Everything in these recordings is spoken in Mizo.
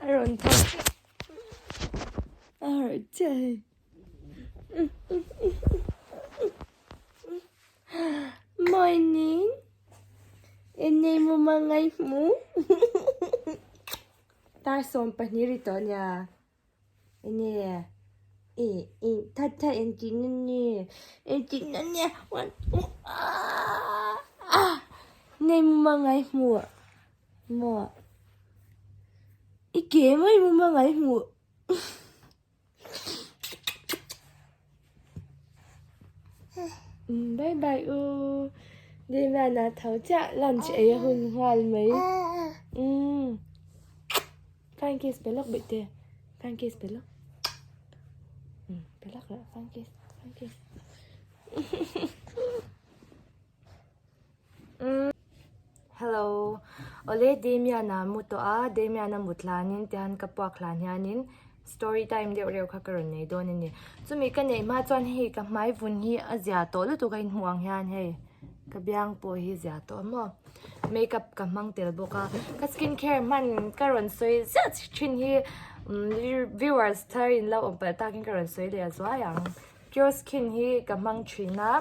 A rawn tho chiah a harh chiah hei. Morning enge mumang ngai hmu tar 12 ri tawh nia enge i i that that engtin na nge engtin na nge nge mumang ngai hmu maw i ke mai mumang ngai hmu. Bye bye u Damian a tho chiah lunch ei a hun nghal mai umm flying kiss pe lawk bih te flying kiss pe lawk umm pe lawk lah flying kiss flying kiss umm hello awle Damian a mu tawh a Damian a mut hlanin tihian ka puak hlan hianin story time deuh reuh kha ka rawn nei dawn a ni chumi ka neih hma chuan hei ka hmai vun hi a zia tawh lutuk a inhmuh ang hian hei ka biang pawh hi zia tawh maw makeup ka hmang tel bawk a ka skin care hman ka rawn sawi zet thin hi viewers thar in lo awm palh takin ka rawn sawi leh a zuai ang cure skin hi ka hmang thin a.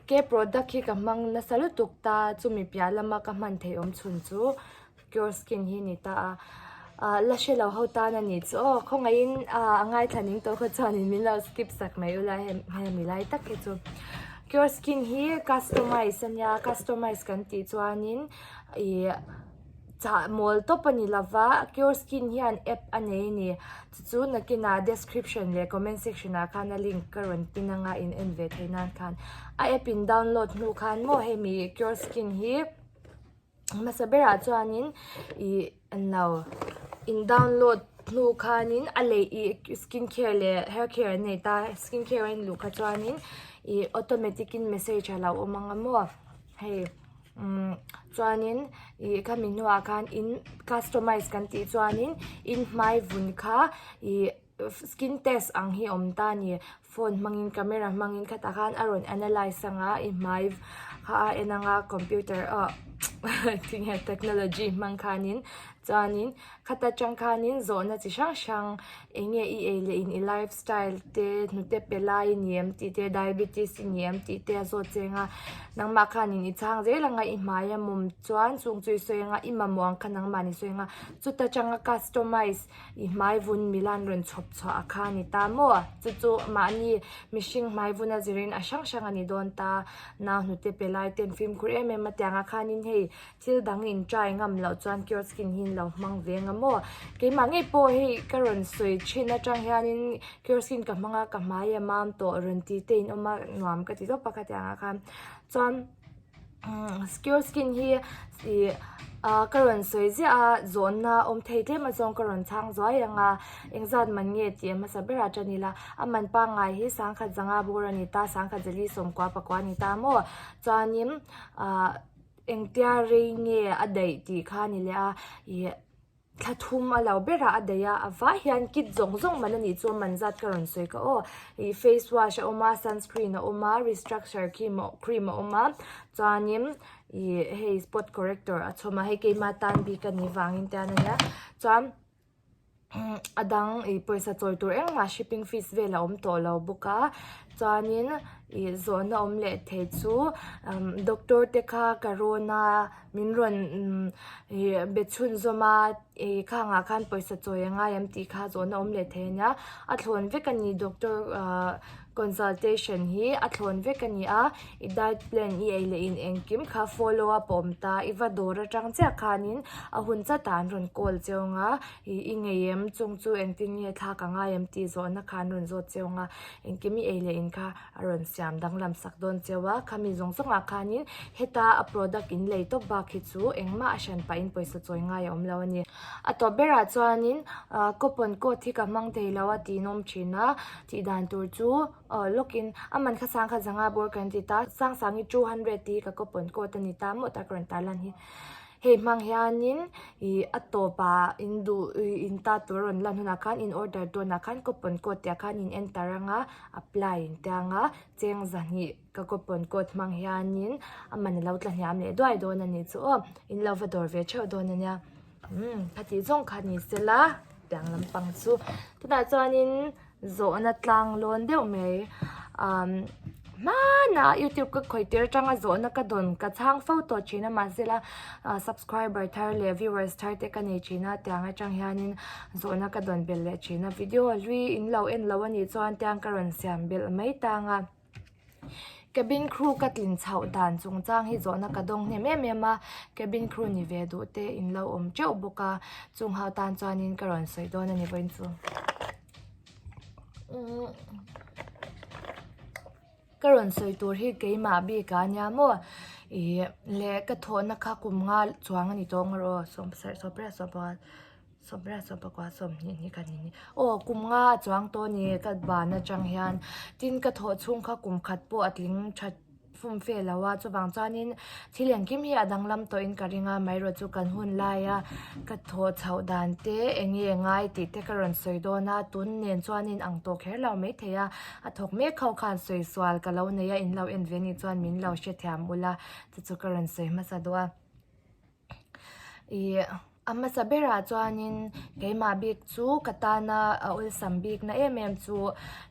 Ke product hi ka hmang nasa lutuk ta chumi piah lama ka hman theih awm chhun chu cure skin hi ni ta a ah la hre lo ho tan a nih chu aw khawngaihin ah a ngaithla ning tawh kha chuanin min lo skip sak mai ula hemi lai tak hi chu cure skin hi customize ania customize kan tih chuanin ih chah mawl tawp a ni lova cure skin hian app a nei a ni. Chu nakinah description leh comment section ah khan a link ka rawn pin anga in en ve theih nan khan a app in download hnu khan maw hemi cure skin hi hmasa berah chuanin ih englo in download hnu khanin a lei ih skin care leh hair care an nei ta skin care a in luh kha chuanin ih automatic in message a lo awm anga maw hei. Umm chuanin ih khami hnuah khan in customize kan tih chuanin in hmai vun kha ih skin test ang hi a awm ta a ni phone hmangin camera hmangin khatah khan a rawn analyse ang a i hmai kha a en ang a computer ah tinge technology hmang khanin chuanin khata tang khanin zawhna chi hrang hrang eng nge i ei leh in i life style te hnute pe lai i ni em tih te diabetes i ni em tih te a zawt cheng a nangmah khanin i chhang zel ang a i hmai a mawm chuan chung chu i sawi ang a i mamawh ang kha nangmah ni sawi ang a chuta tanga customize i hmai vun mila an rawn chhawp chhuah a kha a ni ta maw chu chu mahni mihring hmai vun a zirin a hrang hrang a ni dawn ta nau hnute pe lai ten fimkhur em em a tiang a khanin hei Thil dang in try ngam loh chuan kiosk skin hi in lo hmang ve nga maw? Keimah ngei pawh hei ka rawn sawi thin atang hianin kiosk skin ka hmang a ka hmai a mam tawh rawn ti te in awm a nuam ka ti tawp a khatiang ah khan chuan kiosk skin hi ih ah ka rawn sawi ziah a zawnna awm thei tlem a zawng ka rawn chhang zuai ang a engzat man nge tih a hmasa berah tan ila a man pangngai hi sangkhat zanga bawr a ni ta sangkhat zali sawmkua pakua a ni ta maw chuanin ah. Engtia rei nge a daih tih kha a ni leh a, ih thla thum a lo berah a daih a, a vai hian kit zawng zawng man a nih chu a man zat ka rawn sawi ka aw, ih face wash a awm a, sunscreen a awm a, restructure cream a cream a awm a, chuanin ih hei spot corrector a chhawm a, hei keima tan bik a nih vangin te hian a nia, chuan. a dang ih pawisa chawi tur engmah shipping fees vel a awm tawh lo bawk a chuanin ih zawhna awm leh thei chu umm doctor te kha ka rawn a min rawn ih be chhunzawm a ih khangah khan pawisa chawi a ngai em tih kha zawhna awm leh thei a nia a thlawn vek a ni doctor ah consultation hi a thlawn vek a ni a i diet plan i ei leh in engkim kha follow up a awm ta i va dawr atang chiah khanin a hun chatah an rawn call cheu ang a ih i ngei em chung chu engtin nge thlak a ngai em tih zawhna kha an rawn zawt cheu ang a engkim i ei leh in kha a rawn siam danglam sak dawn cheu a khami zawng zawng ah khanin heta a product in lei tawp bak hi chu engmah a hran pahin pawisa chawi ngai a awm lo a ni a tawp berah chuanin ah coupon code hi ka hmang thei lo a tih nawm thin a tih dan tur chu. Aw lawkin a man kha sang kha zanga bawr kan ti ta Sangsangi 200 tih hi ka coupon code a ni ta maw tak rawn tarlan hi hei hmang hianin ih a tawpah in duh ih in ta tur a rawn lan hunah khan in order dawnah khan coupon code tih ah khan in enter anga apply in tia anga cheng zahnih ka coupon code hmang hianin a man a lo tla hniam leh duai dawn a nih chu aw in lo va dawr ve theuh dawn a nia. Umm khatih zawng kha ni sela tiang lampang chu tunah chuanin zawhna tlang lawn deuh mai umm hmanah youtube ka khawih tir atanga zawhna ka dawn ka chhang fo tawh thin a mahsela ah subscriber thar leh viewers thar te ka nei thin a tiang atang hianin zawhna ka dawn belh leh thin a video hlui in lo en lo anih chuan tiang ka rawn siam belh mai tang a. Cabin crew ka tlin chhoh dan chungchang hi zawhna ka dawng hnem em em a, cabin crew ni ve duh te in lo awm teuh bawk a, chung ho tan chuanin ka rawn sawi dawn a ni vawiin chu. Ka rawn sawi tur hi keimah bik ah nia maw ih leh ka thawhna kha kum nga chuang a ni tawh ang erawh sawmsarih sawmpariat sawmpakhat. Sawmriat sawmpakua 20 ni kha ni ni. Aw kum nga a chuang tawh a ni ka ban atang hian tin ka thawh chhung kha kum khat pawh a tling that fum fe lo a chuvang chuanin thil engkim hi a danglam tawhin ka ring a amaherawhchu chu kan hun laia ka thawh chhoh dan te eng nge ngai tih te ka rawn sawi dawn a tun nen chuanin ang tawh kher lo maithei a a thawk mek ho khan sawi sual ka lo nei a in lo en ve nih chuan min lo hrethiam ula chu chu ka rawn sawi hmasa duh a. Ih a hmasa berah chuanin keimah bik chu ka tana a awlsam bikna em em chu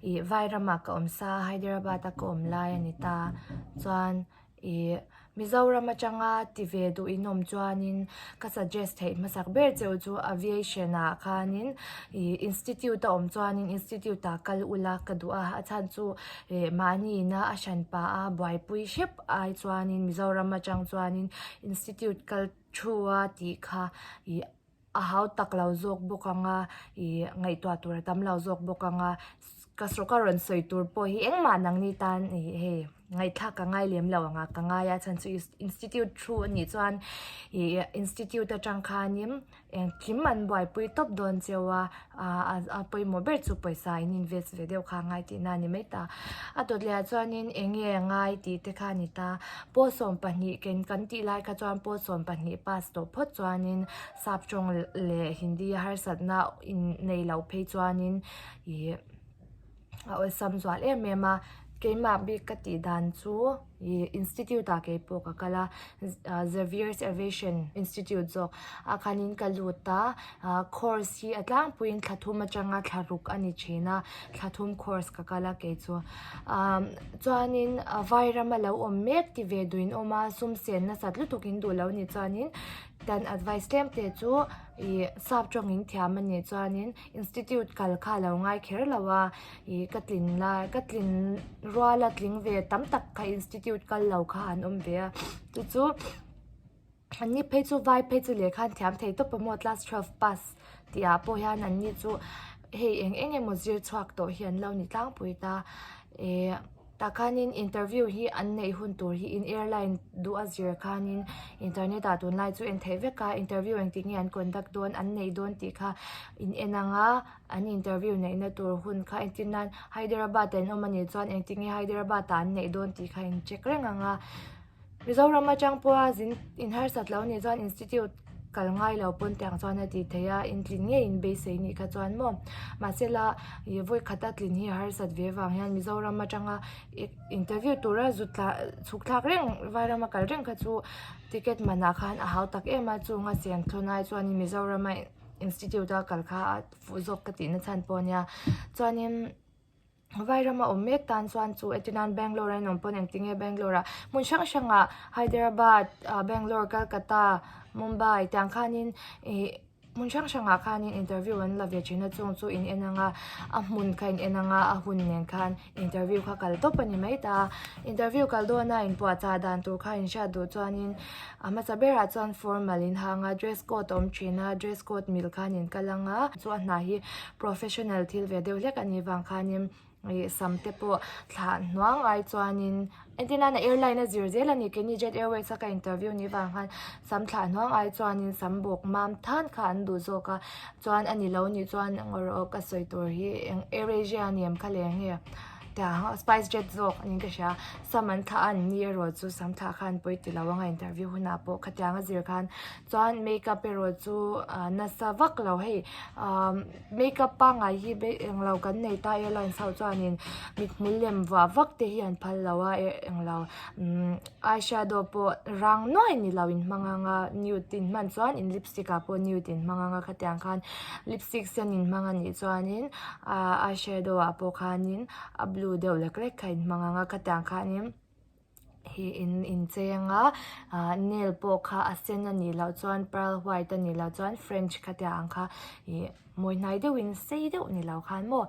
ih vai ramah ka awm sa a Hyderabad a ka awm lai a ni ta chuan ih Mizoram atanga ti ve duh in awm chuanin ka suggest theih hmasak ber cheu chu aviation ah khanin ih institute a awm chuanin institute ah kal ula ka duh a a chhan chu ih mahni ina a hran pah a buaipui hrep ai chuanin Mizoram atang chuanin institute kal thu a tih kha ih a hau tak lo zawk bawk ang a ih ngaihtuah tur a tam lo zawk bawk ang a ka ka rawn sawi tur pawh hi engmah nangni tan ih hei ngaihthlak ka ngai lem lo ang a ka ngai a chhan chu institute thu a nih chuan ih institute atang khanin Engkim an buaipui tawp dawn cheu a, a pawimawh ber chu pawisa in invest ve deuh kha a ngai tihna a ni mai ta. A dawt leh ah chuanin eng nge a ngai tih te kha a ni ta. Pawl 12 ken kan tih lai kha chuan pawl 12 pass tawh phawt chuanin sap tawng leh Hindi harsatna in nei loh phei chuanin ih a awlsam zual em em a. Keimah bik ka tih dan chu ih institute ah kei pawh ka kal a Xavier's Aviation Institute zawk ah khanin ka lut a ah course hi a tlangpuiin thla thum atanga thla ruk a ni thin a thla thum course ka kal a kei chu ah chuanin vai rama lo awm mek ti ve duhin awm a sum sen nasat lutuk in duh lo ni chuanin kan advice tlem te chu ih sap tawngin thiam a nih chuanin Institute kal kha a lo ngai kher lo a, ih ka tlin lai ka tlin ruala tling ve tam tak kha institute kal lo kha an awm ve a, chu chu an ni phei chu vai phei chu lehkha an thiam thei tawp a maw class 12 pass tih ah pawh hian an ni chu hei eng eng emaw zir chhuak tawh hi an lo ni tlangpui ta ih. Tah khanin interview hi an neih hun tur hi in airline duh a zir khanin internet ah tunlai chu en theih vek a interview engtik nge an conduct dawn an neih dawn tih kha in en ang a an interview neihna tur hun kha entir nan Hyderabad ah in awm anih chuan engtik nge Hyderabad ah an neih dawn tih kha in check reng ang a Mizoram atang pawha zin in harsat lo anih chuan institute kal ngai lo pawn tiang chuan a tih theih a intlin ngei in beisei nih kha chuan maw mahsela ih vawi khata tlin hi a harsat ve vang hian Mizoram atanga interview tura zut thla chhuk thlak reng vairama kal reng kha chu ticket manah khan a hau tak em a chunga cheng thlawn ai chuanin Mizorama institute a kal kha a fuh zawk ka tihna chhan pawh a nia chuanin. Vairama awm mek tan chuan chu entir nan Bangalore a inawm pawn engtin nge Bangalore ah hmun hrang hrang ah Hyderabad ah Bangalore Calcutta Mumbai tiang khanin ih hmun hrang hrang ah khanin interview an la ve thin a chung chu in en ang a a hmun kha in en ang a a hun nen khan interview kha kal tawp a ni mai ta interview kal dawn a inpuahchah dan tur kha in hriat duh chuanin a hmasa berah chuan formal in hang a dress code a awm thin a dress code mil khan in kal ang a chu a hna hi Professional thil ve deuh hlek a nih vang khanin ih sam te pawh thlah hnuang ai chuanin entir nana airline a zir zel a ni keini jet airways a ka interview nih vang khan sam thlah hnuang ai chuanin sam bawk mam than kha an duh zawk a chuan a ni lo nih chuan engawrh ka sawi tur hi eng air asia a ni em kha leh nge. Tiang Spice Jet zawk niin ka hria. Sam an thlah a an ni erawh chu sam thlah khan pawi ti lo anga interview hunah pawh khatiang a zir khan chuan makeup erawh chu nasa vak lo hei makeup pangngai hi englo kan nei ta airlines ho chuanin mithmul lem vuah vak te hi an phal lo a englo eyeshadow pawh rang nuai ni lo in hmang anga nude in hman chuan in lipstick ah pawh nude in hmang anga khatiang khan lipstick sen in hmang anih chuanin eyeshadow ah pawh khanin a blue deuh lek lek kha in hmang anga khatiang khanin hi in inchei anga ah nail pawh kha a sen a nih loh chuan pearl white a nih loh chuan french khatiang ang kha ih mawi hnai deuhin sei deuh ni lo khan maw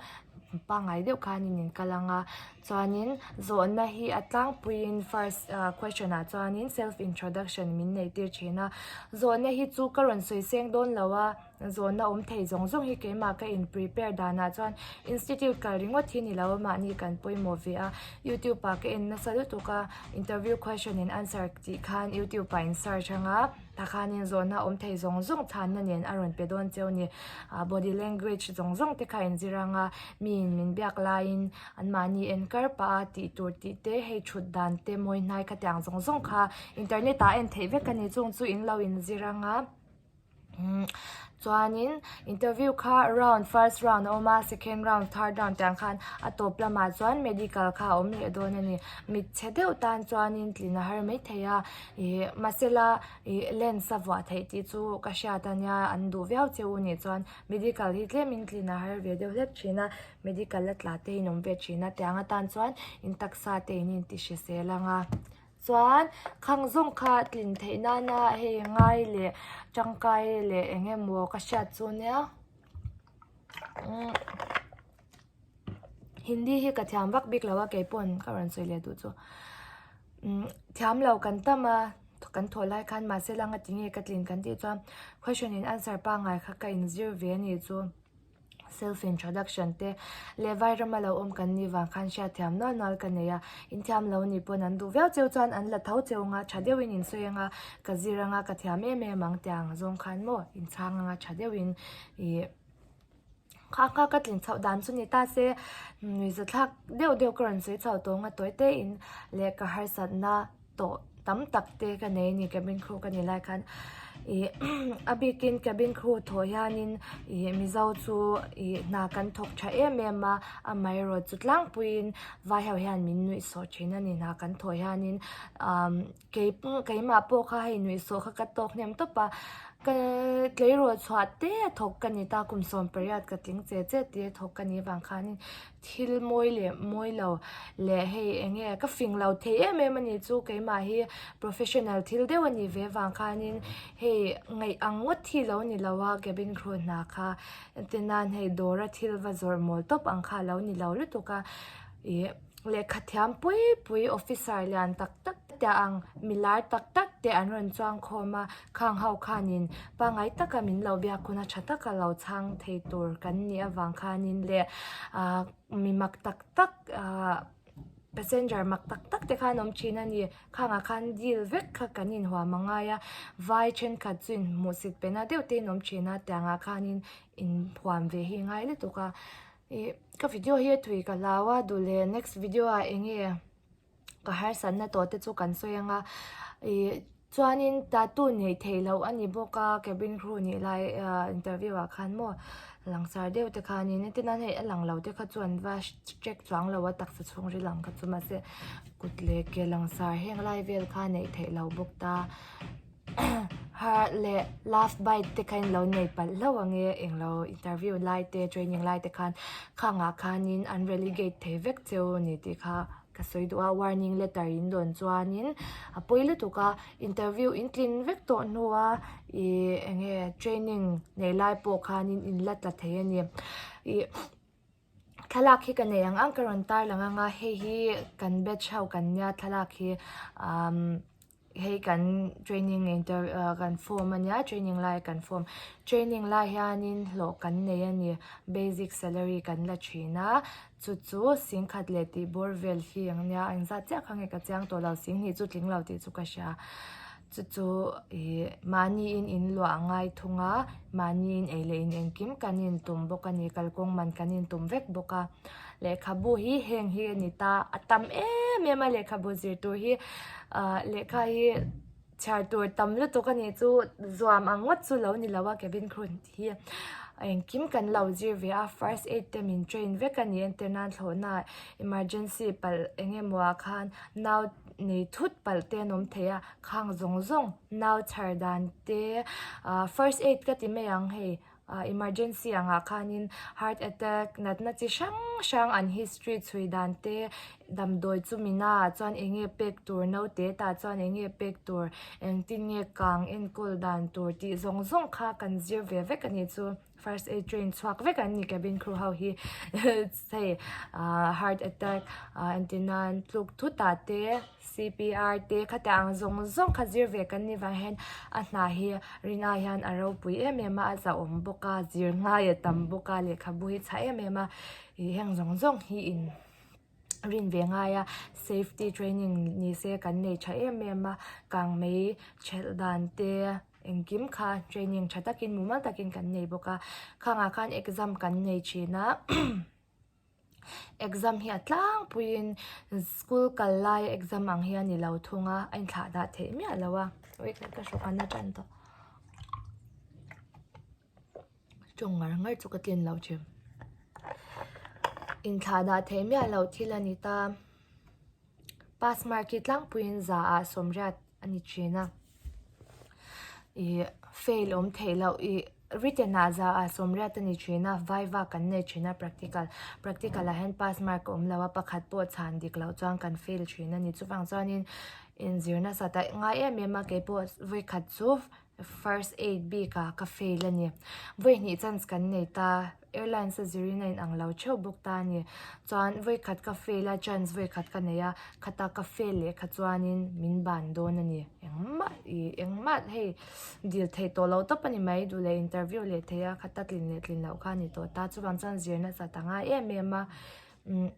pangngai deuh khanin in kal anga chuanin zawhna hi a tlangpuiin first ah question ah chuanin self introduction min neih tir thin a zawhna hi chu ka rawn sawi seng dawn lo a. Zawhna awm thei zawng zawng hi keimah ka in prepare danah chuan institute kal ringawt hi ni lo a mahni kan pawimawh ve a, youtube ah ka en nasa lutuk a, interview question and answer tih khan youtube ah in search anga tah khanin zawhna awm thei zawng zawng chhanna nen a rawn pe dawn cheu ni, body language zawng zawng te kha in zir anga miin min biak laiin an mahni en kar pah a tih tur tih te hei thut dan te mawi hnai khatiang zawng zawng kha internet ah en theih vek a ni chung chu in lo in zir anga. Chuanin interview kha round first round a awm a second round third round tiang khan a tawp lamah chuan medical kha a awm leh dawn a ni. Mit chhe deuh tan chuanin tlin a har maithei a ih mahsela ih lens a vuah theih tih chu ka hriat a nia an duh viau che u nih chuan medical hi tlemin tlin a har ve deuh hlek thin a medical a tla te in awm ve thin a tiang atan chuan in taksa te in inti hrisel ang a. Chuan khang zawng kha tlin theih nana hei ngai leh tangkai leh eng emaw ka hriat chu nia umm Hindi hi ka thiam vak bik lo a keipawn ka rawn sawi leh duh chu umm thiam lo kan tam a kan thawh lai khan mahse langa tinge ka tlin kan tih chuan question in answer pangngai kha ka inzir ve a nih chu. Self introduction te leh vai rama lo awm kan nih vang khan hriatthiam nual nual ka nei a, inthiam lo nih pawn an duh viau cheu chuan an la tho cheu anga tha deuhin in sawi anga ka zir anga ka thiam em em ang tiang zawng khan maw inchhang anga tha deuhin ih kha kha ka tlin chhoh dan chu ni ta se nuihzathlak deuh deuh ka rawn sawi chho tawh anga tawi te in leh ka harsatna tawh tam tak te ka nei a ni cabin crew ka nih lai khan ih a bikin cabin crew thawh hianin ih mizo chu ih hna kan thawk tha em em a amaherawh chu tlangpuiin vai ho hian min nuih sawh thin a ni hna kan thawh hianin umm kei keimah pawh kha hei nuih sawh kha ka tawk hnem tawp a ka tleirawl chhuah te a thawk ka ni ta kum 18 ka tling che che te a thawk ka nih avang khanin. Thil mawi leh mawi lo leh hei eng nge ka fing lo thei em em a nih chu keimah hi professional thil deuh a nih ve vang khanin hei ngaih ang ngawt hi lo ni lo a cabin crew hna kha entir nan hei dawra thil va zawrh mawl tawp ang kha a lo ni lo lutuk a ih lehkha thiam pui pui officer lian tak tak te ang milar tak tak te an rawn chuang khawm a. Khang ho khanin pangngai taka min lo biak hun a tha taka lo chhang thei tur kan nih avang khanin leh ah mi mak tak tak ah passenger mak tak tak te khan awm thin a ni. Khangah khan deal vek kha kan inhuam a ngai a, vai thenkhat chu inhmuhsit pe na deuh te in awm thin a, tiangah khanin inhuam ve hi ngai lutuk a. Ih ka video hi a tui ka hlau a duh leh next video ah eng nge. Ka harsatna tawh te chu kan sawi anga ih chuanin tattoo neih theih loh a ni bawk a cabin crew nih lai ah interview ah khan maw langsar deuh te khanin entir nan hei a lang lo te kha chu an va check chuang lo a taksa chhungril ang kha chu mahse kut leh ke langsar heng lai vel kha neih theih loh bawk ta. Heart leh love bite te kha in lo nei palh hlauh ang e englo interview lai te training lai te khan khangah khanin an relegate thei vek cheu a ni tih kha ka sawi duh a warning letter in dawn chuanin a pawi lutuk a interview in tlin vek tawh hnua ih enge training nei lai pawh khanin in la tla thei a ni ih. Thlalak hi ka nei ang ang ka rawn tar lang ang a hei hi kan batch ho kan nia thlalak hi umm hei kan training inter ah kan form a nia training lai kan form training lai hianin hlawh kan nei a ni basic salary kan la thin a chu chu singkhat leh tih bawr vel hi ang nia engzat chiah kha nge ka chiang tawh lo singhnih chu tling lo tih chu ka hria. Chu chu ih mahniin in luah a ngai thung a, mahniin ei leh in engkim kan intum bawk a ni, kalkawng man kan intum vek bawk a. Lehkhabu hi heng hi a ni ta, a tam em em a lehkhabu zir tur hi ah lehkha hi chhiar tur tam lutuk a nih chu zuam ang ngawt chu lo ni lo a cabin crew hi engkim kan lo zir ve a first aid te min train vek a ni entir nan thlawhna emergency palh eng emaw ah khan nau nei thut palh te an awm thei a khang zawng zawng nau chhar dan te ah first aid ka ti mai ang hei. ah emergency angah khanin heart attack natna chi hrang hrang an history chhui dan te damdawi chumi naah chuan eng nge pek tur naute tah chuan eng nge pek tur engtin nge kang enkawl dan tur tih zawng zawng kha kan zir ve vek a nih chu first aid train chhuak vek an ni cabin crew ho hi hei ah heart attack ah entir nan tluk thut ah te. CPR te khatiang ang zawng zawng kha zir ve kan ni vang hian a hna hi rinai hian a ropui em em a, a zahawm bawk a, zir ngai a tam bawk a, lehkhabu hi chhah em em a, ih heng zawng zawng hi in rin ve ngai a, safety training ni se kan nei tha em em a, kang mei thelh dan te engkim kha training tha takin mumal takin kan nei bawk a, khangah khan exam kan nei thin a. Exam hi a tlangpuiin school kal lai exam ang hi a ni lo thung a, a inthlah dah theih miah lo a, ui ka hrawk an a tan tawh. Tawng ngar ngar chu ka tlin lo thin. Inthlah dah theih miah loh thil a ni ta. Pass mark hi tlangpuiin za ah sawmriat a ni thin a. Ih fail awm theih loh ih written ah za ah sawmriat a ni thin a viva kan nei thin a practical practical ah hian pass mark a awm lo a pakhat pawh chhan dik loh chuan kan fail thin a ni chuvang chuanin inzir nasa ta ngai em em a keipawh vawikhat chu first aid bik ah ka fail a ni vawihnih chance kan nei ta. Airlines a zirin a inang lo theuh bawk ta a ni. Chuan vawikhat ka fail a, chance vawikhat ka nei a, khata ka fail leh kha chuanin min ban dawn a ni. Engmah ih engmah hei dil theih tawh loh tawp a ni mai, duh leh interview leh theih a, khata tlin leh tlin loh kha a ni tawh ta. Chuvang chuan zir nasat a ngai em em a, umm.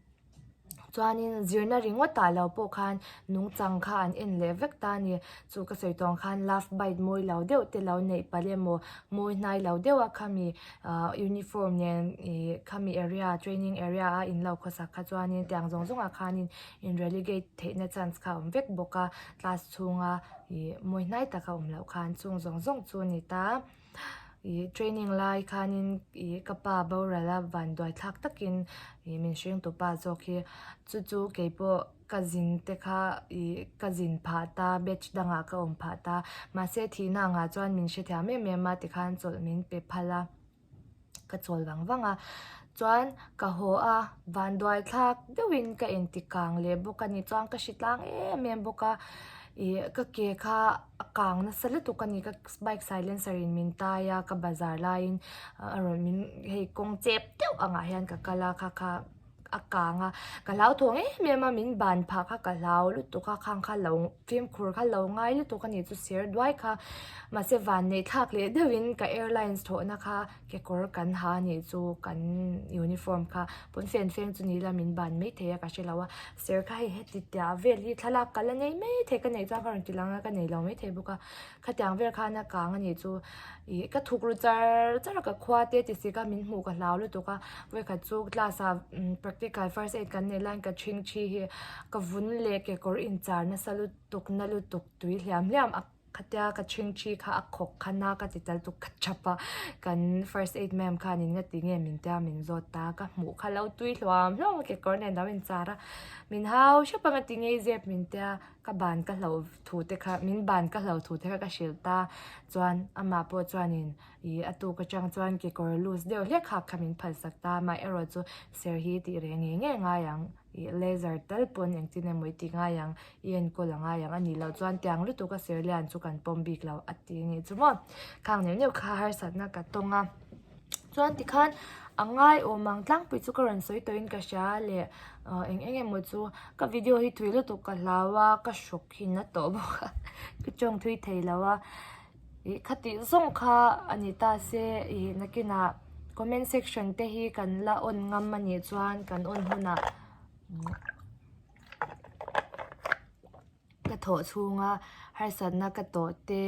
Chuanin zirna ringawt ah lo pawh khan nungchang kha an en leh vek ta a ni. Chu ka sawi tawng khan love bite mawi lo deuh te lo neih palh emaw mawi hnai lo deuh a khami ah uniform nen ih khami area training area a in lo khawsak kha chuanin tiang zawng zawng ah khanin in relegate theihna chance kha a awm vek bawk a class chhunga ih mawi hnai taka awm loh khan chung zawng zawng chu a ni ta. Ih training lai khanin ih ka pa boral a vanduai thlak takin ih min hring tu pa zawk hi chu chu keipawh ka zin te kha ih ka zin phah ta batch dangah ka awm phah ta mahse thihna angah chuan min hrethiam em em a tikhan chawlh min pe phal a. Ka chawl vang vang a, chuan ka haw a, vanduai thlak deuhin ka inti kang leh bawk a ni chuan ka hri tlang em em bawk a, ih ka ke kha a kang nasa lutuk a ni ka bike silencer in min tai a ka bazar laiin a rawn min hei kawng chep deuh angah hian ka kal a kha kha. a kang a ka hlauthawng em em a min ban phah kha ka hlau lutuk a khang kha lo fimkhur kha lo ngai lutuk a ni chu ser duai kha mahse van neih thlak leh deuhin ka airlines thawhna kha kekawr kan ha a nih chu kan uniform kha pawnfen feng chu ni ila min ban mai thei a ka hre lo a ser kha hei heti tia vel hi thlalak ka la nei mai thei ka neih chuan ka rawn ti lang a ka nei lo mai thei bawk a. Khatiang vel khan a kang a nih chu ih ka thuk ru char char a ka khua te ti si kha min hmuh ka hlau lutuk a vawikhat chu class ah practical first aid kan neih laiin ka ṭhing ṭhi hi ka vun leh kekawr inchar nasa lutuk na lutuk tui hliam hliam a khatia ka ṭhing ṭhi kha a khawk khan a ka ti tal tuk ka chap a kan first aid ma'am khanin nga ti nge min tia min zawt ta ka hmuh kha lo tui hluam hluam a kekawr nen lo inchar a min hau hrep ang a ti ngei zep min tia. Ka ban ka hloh thu te kha, min ban ka hloh thu te kha ka hrilh ta chuan amah pawh chuanin ih a tuk atang chuan kekawr loose deuh hlek hak kha min phalsak ta amaherawh chu ser hi tih reh ngei ngei ngai ang ih laser tal pawn engtin emaw i tih ngai ang i enkawl a ngai ang a nih loh chuan tiang lutuk a ser lian chu kan pawm bik lo a ti nih chu maw khang neuh neuh kha harsatna ka tawng a. Chuan tikhan a ngaiawm ang tlangpui chu ka rawn sawi tawhin ka hria leh ah eng eng emaw chu ka video hi thui lutuk ka hlau a ka hrawk hi na tawh bawk a ka tawng thui thei lo a ih khatih zawng kha a ni ta se ih nakinah comment section te hi kan la on ngam a nih chuan kan on hunah. Ka. thawh chhunga harsatna ka tawh te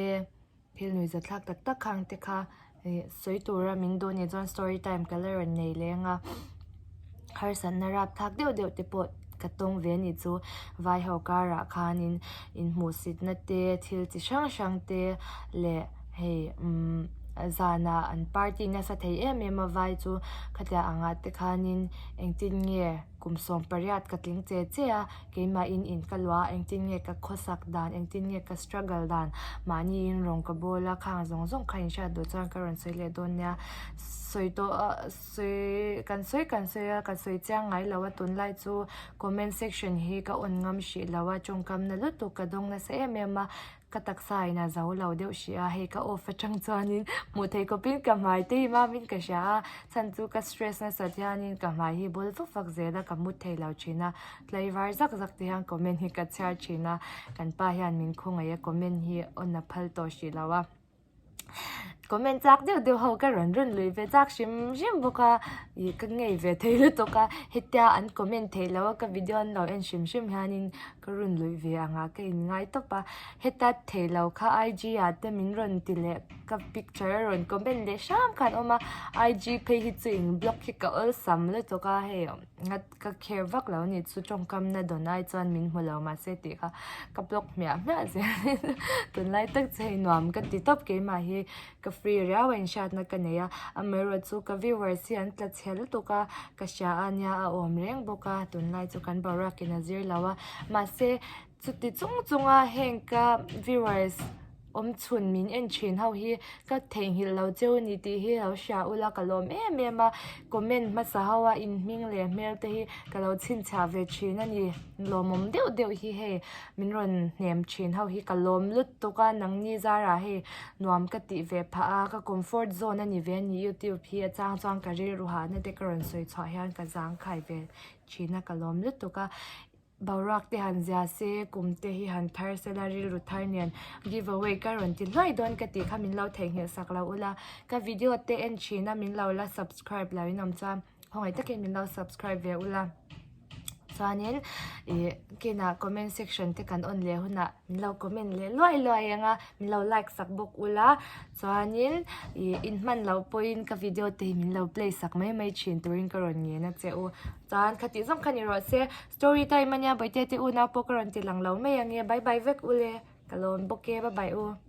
thil nuihza thlak tak tak khang te kha ih sawi tura min duh anih chuan story time ka la rawn nei leng a harsatna rap thlak deuh deuh te pawh ka tawng ve anih chu vai ho karah khanin inhmuhsitna te thil chi hrang hrang te leh hei umm zanah an party nasa thei em em a vai chu khatiang angah te khanin engtin nge. Kum 18 ka tling che che a, keimahin in ka luah a, engtin nge ka khawsak dan, engtin nge ka struggle dan, mahniin rawn ka bawl a, khang zawng zawng kha inhriat duh chuan ka rawn sawi leh dawn nia. Sawi tawh a, sawi, kan sawi kan sawi a, ka sawi chiang ngai lo a, tunlai chu comment section hi ka on ngam hrih lo a, tawngkamna lutuk ka dawng nasa em em a, Ka taksa in a zo lo deuh hrih a, hei ka off atang chuanin hmuh theih khawpin ka hmai te hi mamin ka hria a, chhan chu ka stress nasat hianin ka hmai hi bawl vak vak zel a, ka mut thei lo thin a, tlaivar zak zak te hian comment hi ka chhiar thin a, kan pa hian min khawngaih a comment hi on a phal tawh hrih lo a. Comment chak deuh deuh ho ka rawn run lui ve chak hrim hrim bawk a, ih ka ngei ve thei lutuk a, hetia an comment theih loh a ka video an lo en hrim hrim hianin ka run lui ve ang a ka in ngai tawp a, heta thei lo kha IG ah te min rawn ti leh ka picture a rawn comment leh hram khan awm a, IG phei hi chu in block hi ka awlsam lutuk a hei Ka care vak lo ni chu tawngkam na dawn ai chuan min hmu lo mahse tih kha ka block hmiah hmiah zel in tunlai tak chu hei nuam ka ti tawp keimah hi ka free riau a inhriatna ka nei a amaherawh chu ka viewers hi an tla chhe lutuk a ka hria a nia a awm reng bawk a tunlai chu kan boruak in a zir lo a mahse Chuti chung chunga heng ka viewers awm chhun min en thin ho hi ka theihnghilh lo cheu ni tih hi lo hria ula ka lawm em em a, comment hmasa ho a in hming leh hmel te hi ka lo chhinchhiah ve thin a ni, lawmawm deuh deuh hi hei min rawn hnem thin ho hi ka lawm lutuk a, nangni zarah hei nuam ka tih ve phah a, ka comfort zone a ni ve a ni youtube hi a chang chuan ka rilru hahna te ka rawn sawi chhuah hian ka zangkhai ve thin a ka lawm lutuk a. Boruak te han zia se, kum te hi han thar se la, rilru thar nen give away ka rawn ti hluai dawn ka tih kha min lo theihnghilh sak lo ula, ka video te en thin a min lo la subscribe lo in awm chuan khawngaih takin min lo subscribe ve ula. Chuanin ih kinah comment section te kan on leh hunah min lo comment leh luai luai ang a, min lo like sak bawk ula, chuanin ih inhman loh pawhin ka video te hi min lo play sak mai mai thin turin ka rawn ngen a che u. Chuan khatih zawng kha ni rawh se, story time ania bawihte te unau pawh ka rawn ti lang lo mai ange, bye bye vek ule, ka lawm bawk e, bye bye u.